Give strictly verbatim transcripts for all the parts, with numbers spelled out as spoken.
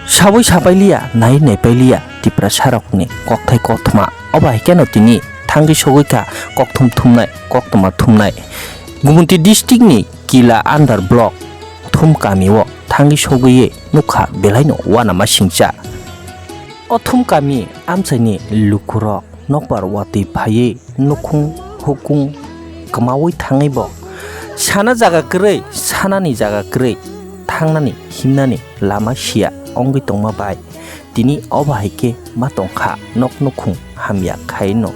Sawi sapailiya, nai naipailiya Tiprasarokni kokthai kothoma. Obo hai kheno tini thangwi sogwi kha kokthum thumnai, koktoma thumnai. Gumonti districtni Kila under block Thum kamio thangwi sogwi nukha belaino uanama singcha. O Thum kami amchaini lukurok nokbar watwi phaiwi nukhung hukung kwmaui thangwi bo sana jaga kwrwi, sanani jaga kwrwi, thangnani himnani lama sia wngwi tongma bai tini obo hai khe ma tongkha nok nukhung hamya khaino.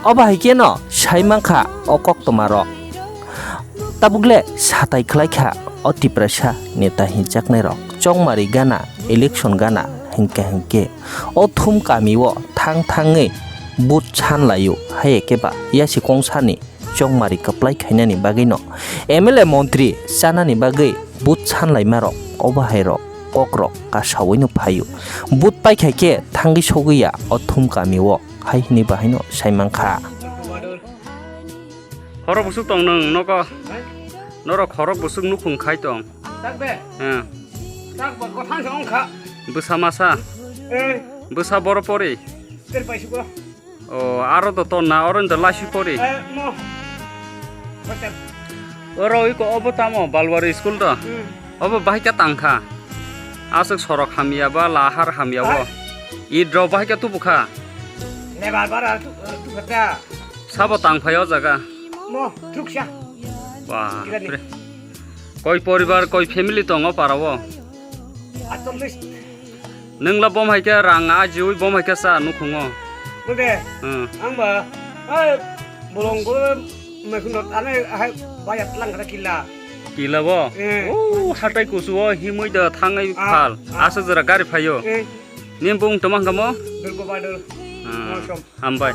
Obo hai kheno sai mankha o koktoma rok. Tabukle satai khlaikha o Tiprasa neta hinjaknairok chongmari gana, election gana hinkhe hinkhe o Thum kamio thang thangwi vote sanlaio, hai khe ba yasi kongsani chongmari kwplai khainani bagwino M L A montri chanani bagwi vote sanlaimarok obo hairok kokrok kasawino phaio. Vote paikha khe thangwi sogwi ya o Thum kamio hai hwnwi bahaino sai mankha. Khorok bwswk tong nwng nogo? Norok khorok bwswk nukhung khai tong? Tak be. Eh. Tak ba kothang se ongkha. Bwsa masa? Eh. Bwsa boro pori? Ter paisugo. O, aro to ton na, oro to laisi pori. Eh, mo. Hotel. Oro iko obo tamo Balwari school to? Hmm. Obo bahai khe tangkha. Aswk sorok hamya ba lahar hamya bo. Hai. Idro bahai khe tubukha. Lebar bara tu, tu kata. Sabo tang phai o jaga. Mo, truksa. Wah, Tirani. Pre. Koi poribar, koi family tongo para o? Atollis. Nwng la bom hai khe rang ajiui bom hai khe cha nukhungo. Bode. Hmm. Ang ba, ai, bolong bo, mai khun dot ane hai bayat lang kata kila. Kila bo? Eh. Oh, hatai kusu o himui da thangai Ah, phal. Ah. Asa jora gari phaio. Eh. Nim bung tomang kamo? Durgo Badal. Hmm. Mosom. Hambai.